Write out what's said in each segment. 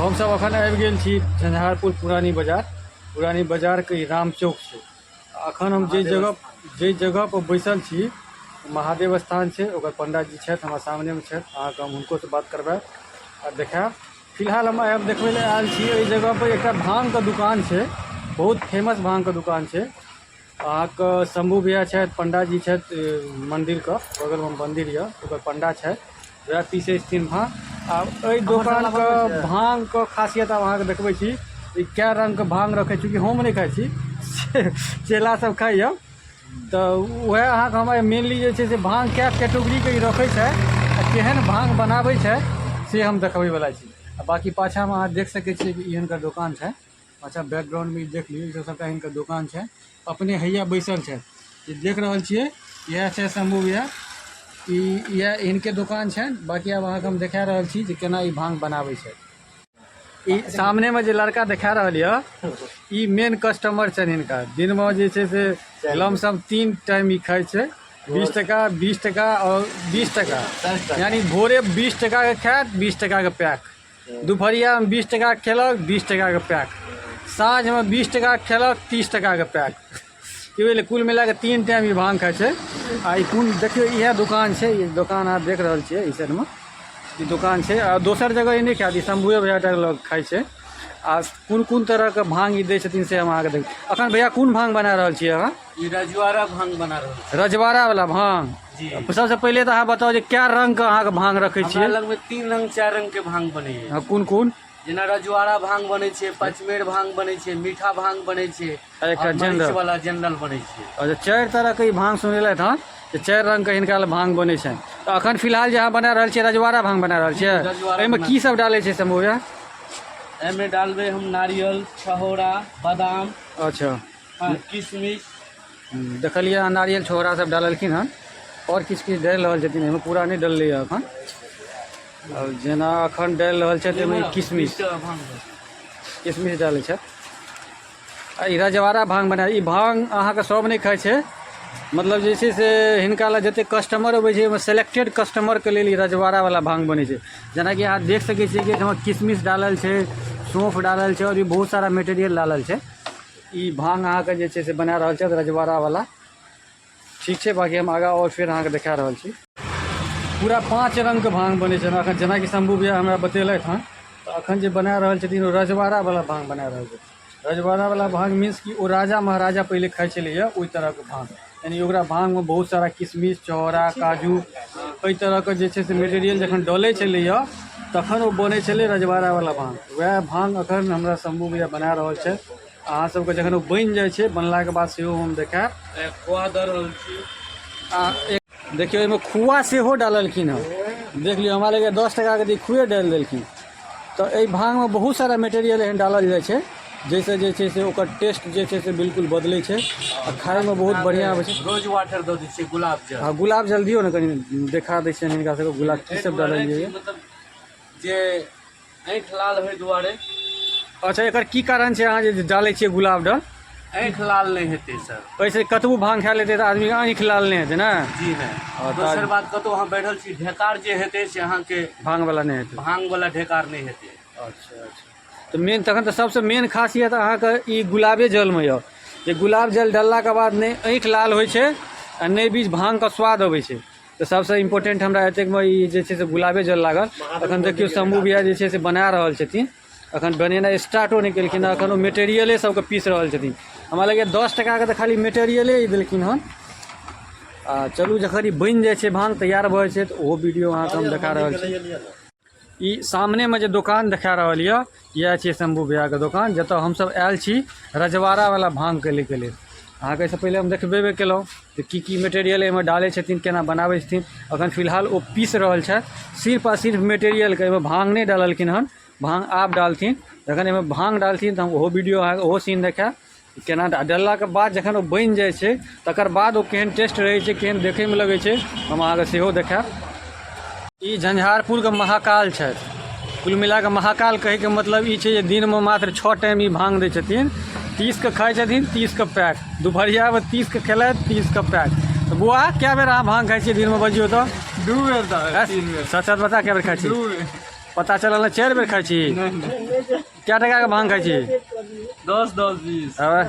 हमसभ एखन आबि गेल छी झंझारपुर पुरानी बाजार। पुरानी बाजारके ई राम चौक छै। एखन हम जाहि जगह पर बैसल छी महादेव स्थान छै, ओकर पंडाजी छथि, हमरा सामनेमे छथि। अहाँके हम हुनकोसँ बात करबायब आ देखायब। फिलहाल हम आब देखबै लए आयल छी एहि जगह पर एकटा भाँगके दुकान छै, बहुत फेमस भाँगके दुकान छै। अहाँके शम्भू भैया छथि, पंडाजी छथि, मन्दिरके बगलमे मन्दिर यऽ ओकर पंडा छथि, वएह पीसै छथिन भाँग। आ एहि दोकानके भाँगके खासियत आब अहाँके देखबै छी। ई कए रङ्गके भाँग रखै, चूँकि हम नहि खाइ छी, चेला सब खाइए, तऽ वएह अहाँके हम मेनली जे छै से भाँग कए कैटेगरीके ई रखै छै आ केहन भाँग बनाबै छै से हम देखबैवला छी। आ बाँकी पाछाँमे अहाँ देख सकै छियै कि ई हिनकर दोकान छै। अच्छा, बैकग्राउंडमे ई देख लियौ, ई सब सबटा हिनकर दोकान छै। अपने हैया बैसल छै जे देख रहल छियै, इएह छै शंभू भैया, ई इएह हिनके दोकान छनि। बाँकी आब अहाँके हम देखा रहल छी जे केना ई भाँग बनाबै छै। ई सामनेमे जे लड़का देखा रहल यऽ, ई मेन कस्टमर छनि हिनका। दिनमे जे छै से लमसम 3 टाइम ई खाइ छै, 20 टका, 20 टका आओर 20 टका, यानी भोरे 20 टकाके खायत, 20 टकाके पैक, दुपहरियामे 20 टकाके खेलक, 20 टकाके पैक, साँझमे 20 टकाके खेलक, 30 टकाके पैक। की भेलै, कुल मिलाके 3 टाइम ई भाँग खाइ छै। आ ई कोन देखियौ, इएह दोकान छै। ई दोकान अहाँ देख रहल छियै, ई साइडमे ई दोकान छै। आ दोसर जगह ई नहि खायत, ई शम्भुए भैया टा लग खाइ छै। आ कोन कोन तरहके भाँग ई दै छथिन से हम अहाँके देख। अखन भैया कोन भाँग बना रहल छियै अहाँ? ई रजवाड़ा भाँग बना रहल छी। रजवाड़ा वाला भाँग। जी। सबसँ पहिले तऽ अहाँ बताउ जे कए रङ्गके अहाँके भाँग रखै छियै? हमरा लगमे 3 रङ्ग 4 रङ्गके भाँग बनैए। हँ, कोन कोन? जेना रजवाड़ा भाँग बनै छै, पचमेर भाँग बनै छै, मीठा भाँग बनै छै, आ एकटा आओर जनरल। मरीच वाला जनरल बनै छै। अच्छा, 4 तरहके ई भाँग सुनेलथि हँ जे 4 रङ्गके हिनका लग भाँग बनै छनि। तऽ अखन फिलहाल जे अहाँ बना रहल छियै, रजवाड़ा भाँग बना रहल छियै? रजवाड़ा। एहिमे की सब डालै छै शंभू भैया? एहिमे डालबै हम नारियल, छहोरा, बादाम। अच्छा। हँ, किशमिश। देखलियै अहाँ नारियल छोहरा सब डाललखिन हन, आओर किछु किछु डालि रहल छथिन एहिमे, पूरा नहि डललै हँ एखन। आओर जेना एखन डालि रहल छथि एहिमे किशमिश, किशमिश डालै छथि। आ ई रजवाड़ा भाँग बना, ई भाँग अहाँके सब नहि खाइ छै, मतलब जे छै से हिनका लग जतेक कस्टमर अबै छै ओहिमे सेलेक्टेड कस्टमरके लेल ई रजवाड़ावला भाँग बनै छै। जेनाकि अहाँ देख सकै छियै कि एहिठाम किशमिश डालल छै, सौँफ डालल छै, आओर भी बहुत सारा मेटेरियल डालल छै। ई भाँग अहाँके जे छै से बना रहल छथि रजवाड़ावला। ठीक छै, बाँकी हम आगाँ आओर फेर अहाँके देखा रहल छी। पूरा 5 रङ्गके भाँग बनै छै एखन, जेनाकि शम्भू भैया हमरा बतेलथि हँ। तऽ एखन जे बना रहल छथिन ओ रजवाड़ावला भाँग बना रहल छथिन। रजवाड़ावला भाँग मीन्स कि ओ राजा महाराजा पहिले खाइ छलैए ओहि तरहके भाँग, यानि ओकरा भाँगमे बहुत सारा किशमिश, छहोरा, काजू, एहि तरहके जे छै से मेटेरियल जखन डलै छलैए तखन ओ बनै छलै रजवाड़ावला भाँग। वएह भाँग एखन हमरा शम्भू भैया बना रहल छथि। अहाँ सबके जखन ओ बनि जाइ छै, बनलाके बाद सेहो हम देखायब। खोआ दऽ रहल छी। आ एक देखियौ, एहिमे खोआ सेहो डाललखिन हँ, देख लियौ। हमरा लगैए 10 टकाके तऽ खुए डालि देलखिन। तऽ एहि भाँगमे बहुत सारा मेटेरियल एहन डालल जाइ छै जाहिसँ जे छै से ओकर टेस्ट जे छै से बिल्कुल बदलै छै आ खायमे बहुत बढ़िआँ आबै छै। रोज वाटर दऽ दै छियै, गुलाब जल। हँ, गुलाब जल दियौ ने, कनि देखा दै छियनि हिनका सबके गुलाब की सब डालल जाइए। मतलब जे आँखि लाल होइ दुआरे। अच्छा, एकर की कारण छै अहाँ जे डालै छियै गुलाब जल? आँखि लाल नहि हेतै सर। एहिसँ कतबो भाँग खा लेतै तऽ आदमीके आँखि लाल नहि हेतै ने? जी नहि। दोसर बात, कतहु अहाँ बैठल छी, ढेकार जे हेतै से अहाँके भाँगवला नहि हेतै, भाँगवला ढेकार नहि हेतै। अच्छा, तऽ मेन तखन तऽ सबसँ मेन खासियत अहाँके ई गुलाबे जलमे यऽ जे गुलाब जल डाललाके बाद नहि आँखि लाल होइ छै आ नहि बीज भाँगके स्वाद अबै छै। तऽ सबसँ इम्पोर्टेंट हमरा एतेकमे ई जे छै से गुलाबे जल लागल। अखन देखियौ, शम्भू भैया जे छै से बना रहल छथिन। अखन बनेनाइ स्टार्टो नहि केलखिन हँ, अखन ओ मेटेरियले सबके पीस रहल छथिन। हमरा लगैए 10 टकाके तऽ खाली मेटेरियले ई देलखिन हन। आ चलू, जखन ई बनि जाइ छै, भाँग तैयार भऽ जाइ छै, तऽ ओहो वीडियो अहाँके हम देखा रहल छी। ई सामनेमे जे दोकान देखा रहल यऽ, इएह छियै शम्भू भैयाके दोकान, जतऽ हमसब आयल छी रजवाड़ावला भाँगके लैके लेल। अहाँके एहिसँ पहिले हम देखबेबे केलहुँ जे की की मेटेरियल एहिमे डालै छथिन, केना बनाबै छथिन। अखन फिलहाल ओ पीस रहल छथि सिर्फ आ सिर्फ मेटेरियलके, एहिमे भाँग नहि डाललखिन हन। भाँग आब डालथिन। जखन एहिमे भाँग डालथिन तऽ हम ओहो वीडियो अहाँके ओहो सीन देखायब केना डाललाके बाद जखन ओ बनि जाइ छै तकर बाद ओ केहन टेस्ट रहै छै, केहन देखैमे लगै छै, हम अहाँके सेहो देखायब। ई झंझारपुरके महाकाल छथि। कुल मिलाकऽ महाकाल कहैके मतलब ई छै जे दिनमे मात्र 6 टाइम ई भाँग दै छथिन। 30के खाइ छथिन, 30के पैक। दुपहरियामे 30के खेलथि, 30के पैक। तऽ बौआ, कए बेर अहाँ भाँग खाइ छियै दिनमे, बजियौ तऽ? 2 बेर तऽ 3 बेर। सच सच बता, कए बेर खाइ छियै? 2 बेर। पता चलल ने चारि बेर खाइ छी। कए टाकाके भाँग खाइ छी? 10 10 20। अबे,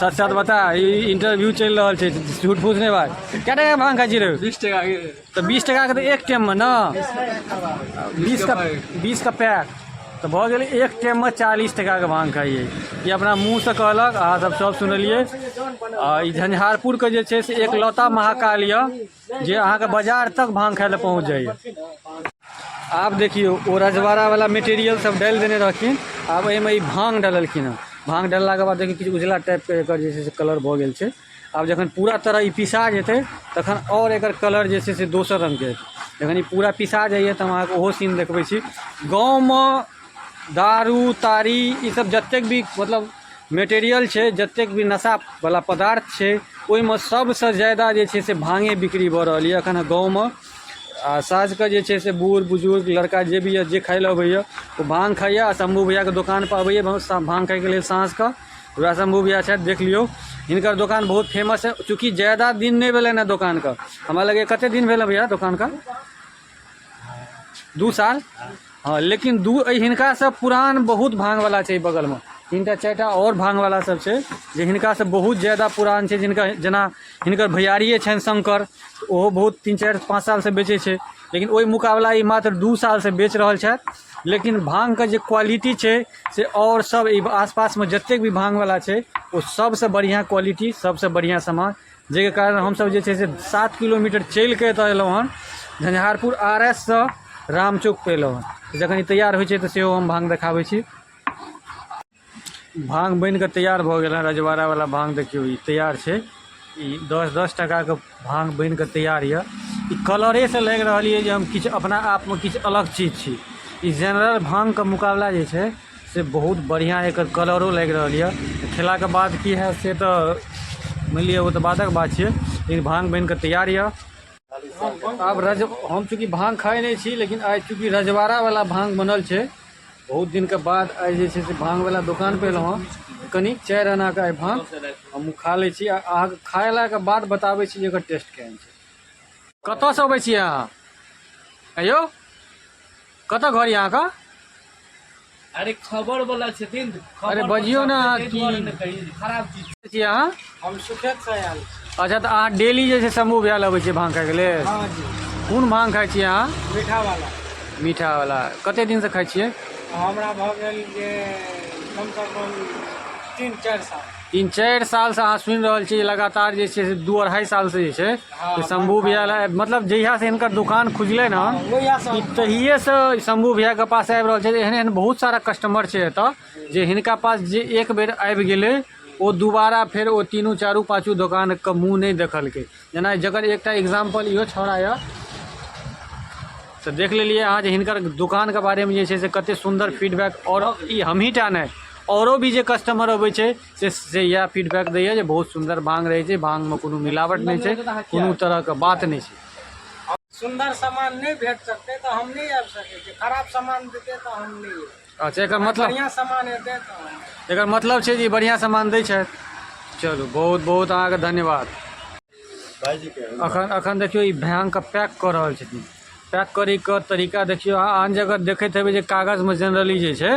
सच सच बता, ई इंटरव्यू चलि रहल छै, झूठ फूस नहि बाज। कए टाकाके भाँग खाइ छी रे? 20 टाका के। तऽ 20 टाकाके तऽ एक टाइममे ने, 20 का, 20 का पैक तऽ भऽ गेलै। एक टाइममे 40 टाकाके भाँग खाइए। ई अपना मुँहसँ कहलक, अहाँ सब सब सुनलियै। आ ई झंझारपुरके जे छै से एकलौता महाकाल यऽ जे अहाँके बाजार तक भाँग खाइ लए पहुँच जाइए। आब देखियौ, ओ रजवाड़ावला मटेरियल सब डालि देने रहथिन, आब एहिमे ई भाँग डाललखिन हँ। भाँग डाललाके बाद देखियौ, किछु उजला टाइपके एकर जे छै से कलर भऽ गेल छै। आब जखन पूरा तरह ई पिसा जेतै, तखन आओर एकर कलर जे छै से दोसर रङ्गके हेतै। जखन ई पूरा पिसा जाइए तऽ हम अहाँके ओहो सीन देखबै छी। गाँवमे दारू तारी ई सब जतेक भी मतलब मटेरियल छै, जतेक भी नशावला पदार्थ छै, ओहिमे सबसँ ज्यादा जे छै से भाँगे बिक्री भऽ रहल यऽ एखन गाँवमे। आ साँझके जे छै से बूढ़ बुजुर्ग लड़का जे भी यऽ, जे खाइ लए अबैए, ओ भाँग खाइए आ शम्भू भैयाके दोकानपर अबैए भाँग खाइके लेल साँझके। वएह शम्भू भैया छथि, देख लियौ। हिनकर दोकान बहुत फेमस है। चूँकि ज्यादा दिन नहि भेलनि हँ दोकानके, हमरा लगैए कतेक दिन भेल भैया दोकानके? 2 साल। हँ, लेकिन दू एहि हिनकासँ पुरान बहुत भाँगवला छै। बगलमे तीनटा चारिटा आओर भाँगवला सब छै जे हिनकासँ बहुत ज्यादा पुरान छै। जिनका जेना हिनकर भैयारिए छनि शंकर, ओहो बहुत 3, 4, 5 सालसँ बेचै छै, लेकिन ओहि मुकाबला ई मात्र 2 सालसँ बेच रहल छथि। लेकिन भाँगके जे क्वालिटी छै से आओर सब ई आसपासमे जतेक भी भाँगवला छै, ओ सबसँ बढ़िआँ क्वालिटी, सबसँ बढ़िआँ सामान, जाहिके कारण हमसब जे छै से 7 किलोमीटर चलिके एतऽ एलहुँ हन। झंझारपुर आर एससँ रामचौक पर एलहुँ हन। जखन ई तैयार होइ छै तऽ सेहो हम भाँग देखाबै छी। भाँग बनि कऽ तैयार भऽ गेल हँ। रजवाड़ावला भाँग देखियौ, ई तैयार छै। ई 10-10 टाकाके भाँग बनि कऽ तैयार यऽ। ई कलरेसँ लागि रहल यऽ जे हम किछु अपना आपमे किछु अलग चीज छी। ई जेनरल भाँगके मुकाबला जे छै से बहुत बढ़िआँ एकर कलरो लागि रहल यऽ। खेलाके बाद की हैत से तऽ मानि लिअ ओ तऽ बादक बात छियै, लेकिन भाँग बनि कऽ तैयार यऽ। आब रज हम चूँकि भाँग खाइ नहि छी, लेकिन आइ चूँकि रजवाड़ावला भाँग बनल छै, बहुत दिनके बाद आइ जे छै से भाँगवला दोकानपर एलहुँ हँ। कनि 4 आनाके आइ भाँग हमहूँ खा लै छी आ अहाँके खायलाके बाद बताबै छी जे एकर टेस्ट केहन छै। कतऽसँ अबै छियै अहाँ? आँय कतऽ घर यऽ अहाँके? अरे, खबर वाला छथिन। अरे, बजियौ ने अहाँ। की खराब चीज छियै अहाँ? हम सुखेत से आयल छी। अच्छा, तऽ अहाँ डेली जे छै शंभू भैया लग अबै छियै भाँग खाइके लेल? हाँ जी। कोन भाँग खाइ छियै अहाँ? मीठा वाला। मीठा वाला। कते दिनसँ खाइ छियै? हमरा भऽ गेल जे कमसँ कम 3-4 साल। 3-4 सालसँ। अहाँ सुनि रहल छियै, लगातार जे छै से 2-2.5 सालसँ जे छै से शंभू भैया लग, मतलब जहियासँ हिनकर दोकान खुजलै ने, ओहियासँ ई तहिएसँ शंभू भैयाके पास आबि रहल छै। एहन एहन बहुत सारा कस्टमर छै एतऽ जे हिनका पास जे एक बेर आबि गेलै, ओ दुबारा फेर ओ तीनू चारू पाँचू दोकानके मुँह नहि देखलकै। जेना जकर एकटा एग्जाम्पल इहो छौड़ा यऽ। तऽ देख लेलियै अहाँ जे हिनकर दोकानके बारेमे जे छै से कतेक सुन्दर फीडबैक। आओर ई हमहीँ टा नहि, औरो भी जे कस्टमर अबै छै से इएह फीडबैक दैए जे बहुत सुन्दर भाँग रहै छै, भाँगमे कोनो मिलावट नहि छै, कोनो तरहके बात नहि छै। सुन्दर सामान नहि भेट सकतै तऽ हम नहि आबि सकै छी। खराब सामान देतै तऽ हम नहि एबै। अच्छा, एकर मतलब बढ़िआँ सामान हेतै तऽ हम एकर मतलब छै जे ई बढ़िआँ सामान दै छथि। चलू, बहुत बहुत अहाँके धन्यवाद। अखन अखन देखियौ, ई भाँगके पैक कऽ रहल छथिन। पैक करैके तरीका देखियौ। अहाँ आन जगह देखैत हेबै जे कागजमे जनरली जे छै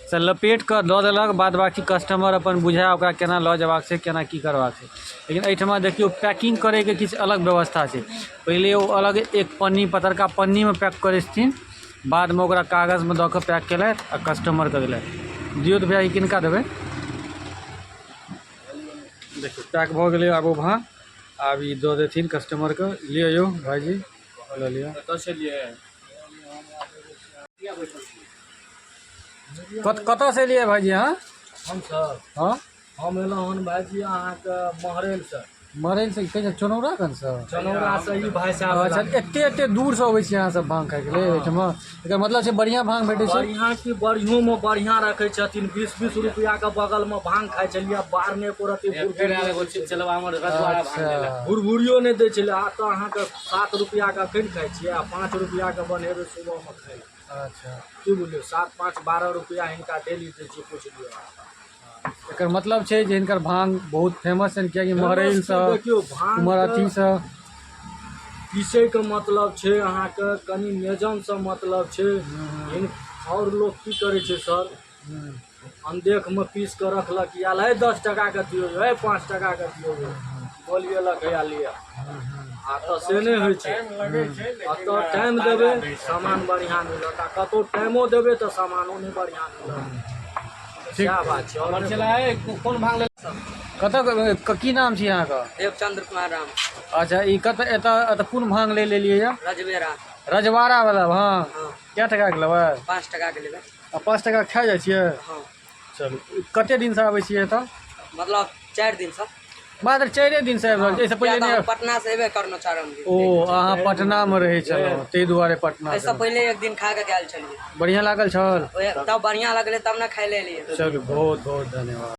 से लपेट कऽ दऽ देलक, बाद बाँकी कस्टमर अपन बुझाए ओकरा केना लऽ जयबाक छै, केना की करबाक छै। लेकिन एहिठमा देखियौ, पैकिंग करैके किछु अलग व्यवस्था छै। पहिले ओ अलग एक पन्नी, पतरका पन्नीमे पैक करै छथिन, बादमे ओकरा कागजमे दऽ कऽ पैक केलथि आ कस्टमरके देलथि। दियौ तऽ भैया, ई किनका देबै? देखियौ, पैक भऽ गेलै। आब ओ भाँग आब ई दऽ देथिन कस्टमरके। लिअ यौ भाइजी, लऽ लिअ। कतऽ छलियै? कतऽसँ एलियै भाइजी अहाँ? हम सर? हँ। हम एलहुँ हन भाइजी अहाँके महरैलसँ। मरैल से? कहै छै चनौरागंजसँ? चनौरासँ ई भाइ साहब। अच्छा, एते एते दूरसँ अबै छी अहाँ सब भाँग खाइके लेल एहिठमा। एकर मतलब छै बढ़िआँ भाँग भेटै छै। बढ़िआँ की, बढ़ियोमे बढ़िआँ रखै छथिन। 20-20 रुपैआके बगलमे भाँग खाइ छलियै, बाहर नहि एको रत्ती। भुरभुरियो नहि दै छलै। आब तऽ अहाँके 7 रुपैआके एखन खाइ छियै आ 5 रुपैआके बनेबै सुबहमे खाइ लए। की बुझलियै? 7 5 12 रुपैआ हिनका डेली दै छियै, पुछि लियौ। एकर मतलब छै जे हिनकर भाँग बहुत फेमस छनि, कियाकि महरैलसँ देखियौ, भाँग उमहर अथीसँ। पीसैके मतलब छै अहाँके कनि मेजनसँ मतलब छै। आओर लोक की करै छै सर, अनदेखमे पीस कऽ रखलक, आयल है 10 टकाके दियौ, है 5 टकाके दियौ, बोलिएलक हैया लिअ। आ तऽ से नहि होइ छै। एतऽ टाइम देबै सामान बढ़िआँ मिलत, आ कतहु टाइमो देबै तऽ सामानो नहि बढ़िआँ मिलत। सएह बात छै। आओर कोन भांग? कतऽ की नाम छी अहाँके? देवचंद्र कुमार राम। अच्छा, ई कतऽ एतऽ एतऽ कोन भांग ले लेलियै यऽ? रजबेरा। रजवाड़ा वाला भांग? हँ। कए टकाके लेबै? 5 टकाके लेबै। आ 5 टका खा जाइ छियै? हँ। चलू, कते दिनसँ आबै छियै एतऽ? मतलब 4 दिनसँ। मात्र 4 दिनसँ आबि रहल छी? एहिसँ पहिले किया तऽ नहि? हम पटना से एबे करनो चारम दिन। ओ, अहाँ पटनामे रहै छलहुँ ताहि दुआरे पटना? एहिसँ पहिले एक दिन खा के गेल छलियै। बढ़िआँ लागल छल? तब बढ़िआँ लगलै तब ने खाय ले एलियै। चलू, बहुत बहुत धन्यवाद।